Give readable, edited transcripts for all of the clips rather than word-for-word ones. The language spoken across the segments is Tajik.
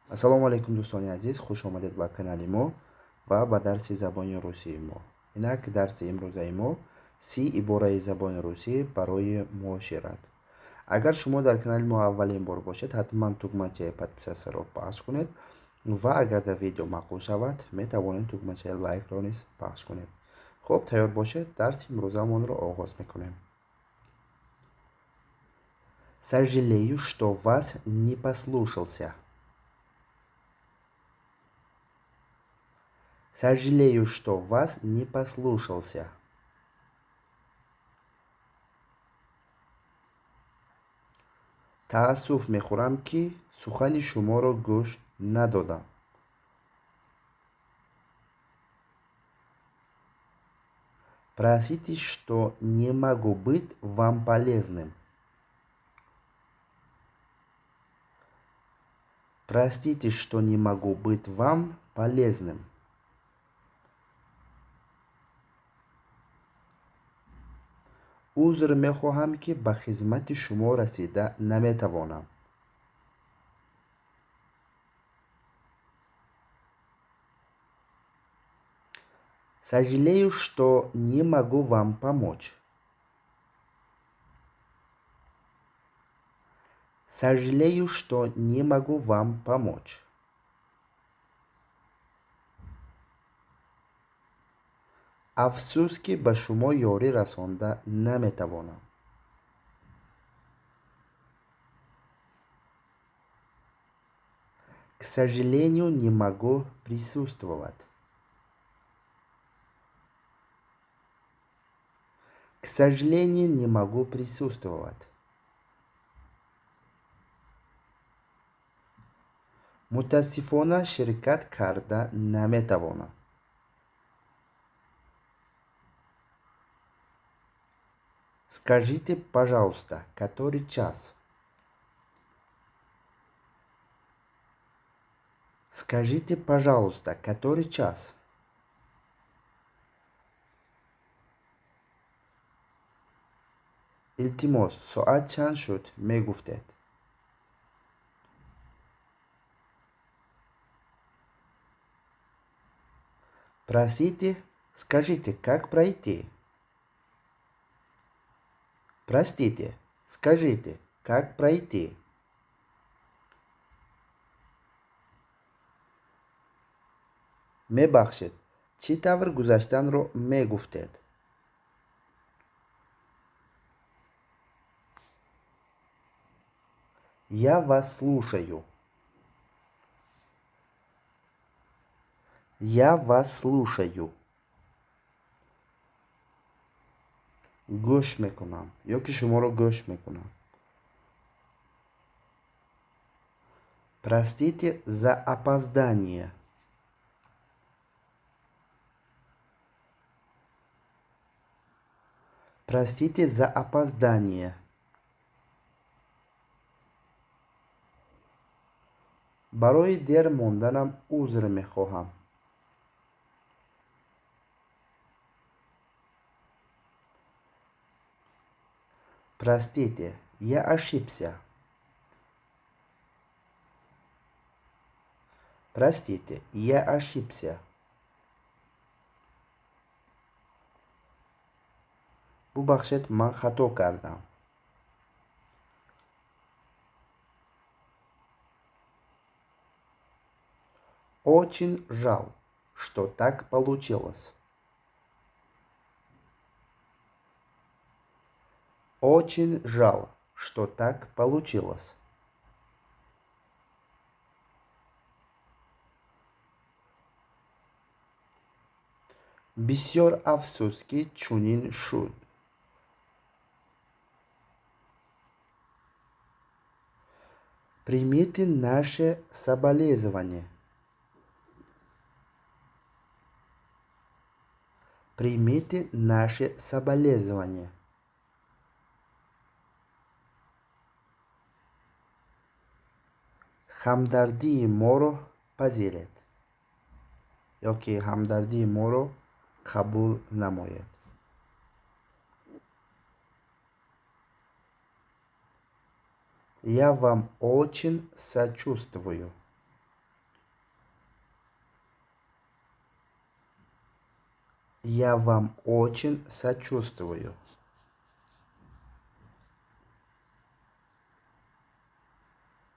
Ассалому алайкум, дӯстони азиз, хуш омадед ба канали мо ва ба дарси забони русии мо. Инак, дарси имрӯзаи мо 30 ибораи забони русӣ барои муошират. Агар шумо дар канали мо аввалин бор бошед, ҳатман тугмачаи подписаться-ро пахш кунед ва агар дар видео маъқул шавад, метавонед тугмачаи лайкро низ пахш кунед. Хуб, тайёр бошед, дарси имрӯзамонро оғоз мекунем. Сожалею, что вас не послушался. Сожалею, что вас не послушался. Таассуф мехӯрам, ки сухани шуморо гӯш надодам. Простите, что не могу быть вам полезным. Простите, что не могу быть вам полезным. Узр мехоҳам, ки ба хизмати шумо расида наметавонам. Сожалею, что не могу вам помочь. Сожалею, что не могу вам помочь. Афсӯс, ки ба шумо ёрӣ расонда наметавонам. К сожалению, не могу присутствовать. К сожалению, не могу присутствовать. Мутаассифона, ширкат карда наметавонам. Скажите, пожалуйста, который час? Скажите, пожалуйста, который час? Илтимос, соат чанд шуд, мегуфтед? Простите, скажите, как пройти? Простите, скажите, как пройти? Мебахшед, чӣ тавр гузаштанро мегуфтед? Я вас слушаю. Я вас слушаю. Гӯш мекунам ё ки шуморо гӯш мекунам. Простите за опоздание. Простите за опоздание. Барои дер монданам узр мехоҳам. Простите, я ошибся. Простите, я ошибся. Бубахшед, ман хато кардам. Очень жаль, что так получилось. Очень жаль, что так получилось. Бисёр афсӯс, ки чунин шуд. Примите наше соболезнование. Примите наше соболезнование. Ҳамдардии моро пазиред ё ки ҳамдардии моро қабул намоед. Я вам очень сочувствую. Я вам очень сочувствую.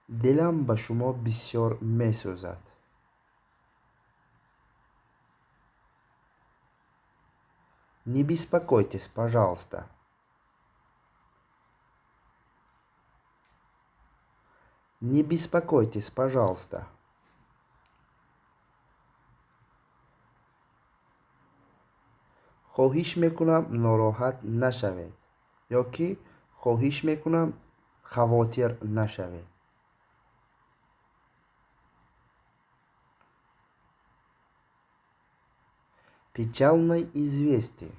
Дилам ба шумо бисёр месӯзад. Не беспокойтесь, пожалуйста. Не беспокойтесь, пожалуйста. Хоҳиш мекунам, нороҳат нашавед ё ки хоҳиш мекунам, хавотир нашавед. Печальное известие.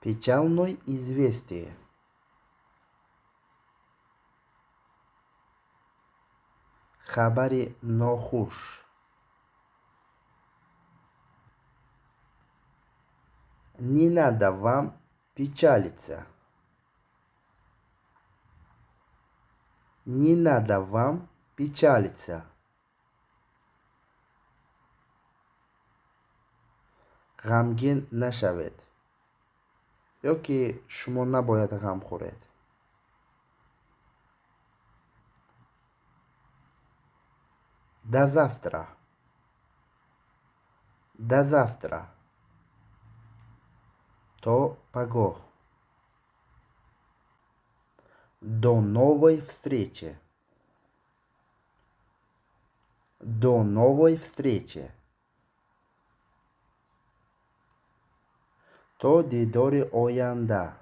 Печальное известие. Хабари нохуш. Не надо вам печалиться. Не надо вам печалиться. Ғамгин нашавед ё ки шумо набояд ғам хӯред. До завтра. До завтра. То пагоҳ. До новой встречи. До новой встречи. То дидори оянда.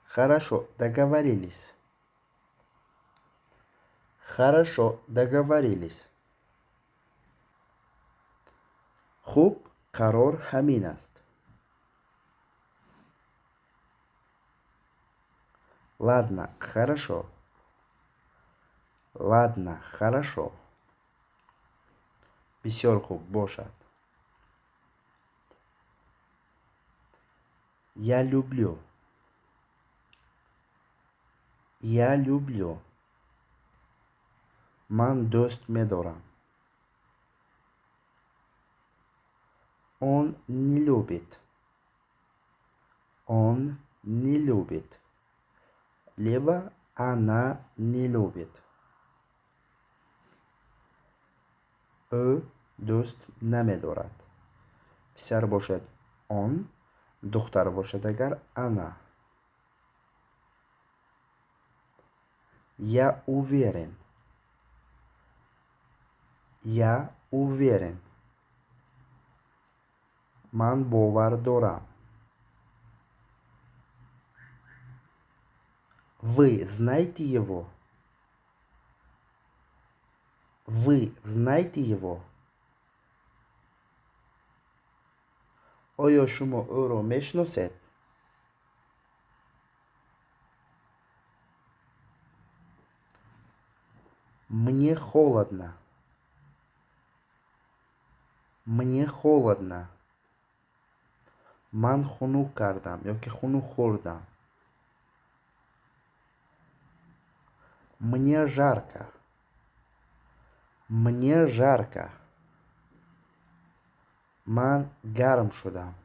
Хорошо, договорились. Хорошо, договорились. Хуб, қарор ҳамин аст. Ладно, хорошо. Ладно, хорошо. Бисёр хуб бошад. Я люблю. Я люблю. Ман дӯст медорам. Он не любит. Он не любит. Либо она не любит. Ӯ дӯст намедорад. Писар бошад он, духтар бошад агар она. Я уверен. Я уверен. Ман бовар дорам. Вы знаете его? Вы знаете его? Оё шумо ӯро мешиносед? Мне холодно. Мне холодно. Ман хунук кардам ёки хунук хӯрдам. Мне жарко. Мне жарко. Ман гарм шудам.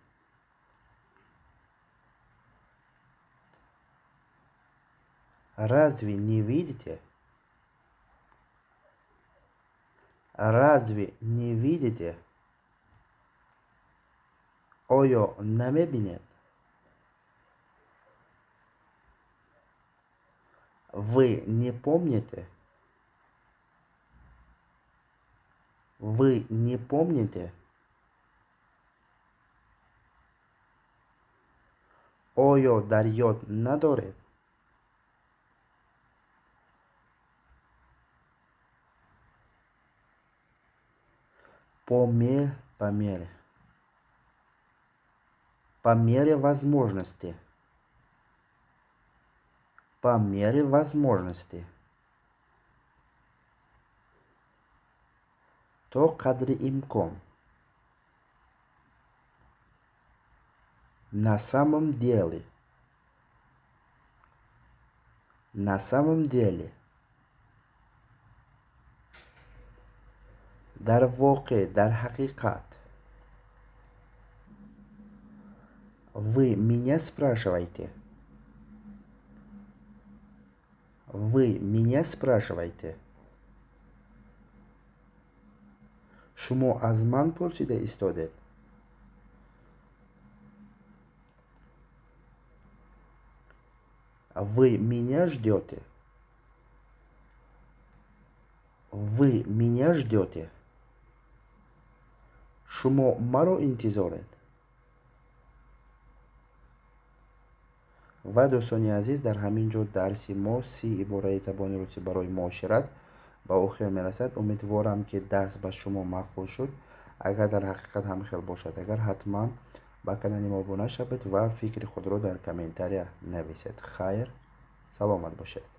Разве не видите? Разве не видите? Оё намебинед? Вы не помните? Вы не помните? Оё дар ёд надоред? По мере. По мере возможности. По мере возможности. То қадри имкон. На самом деле. На самом деле. Дар воқеъ, дар ҳақиқат. Вы меня спрашиваете? Вы меня спрашиваете? Шумо аз ман пурсида истодед? Вы меня ждете? Вы меня ждете? Шумо маро интизоред? Ва дӯстони азиз, дар ҳамин ҷо дарси мо 30 ибораи забони русӣ барои муошират ба охир мерасад. Умедворам, ки дарс ба шумо маъқул шуд. Агар дар ҳақиқат ҳам хел бошад, агар ҳатман ба канали мо обуна шавед ва фикри худро дар комментария нависед. Хайр, саломат бошед.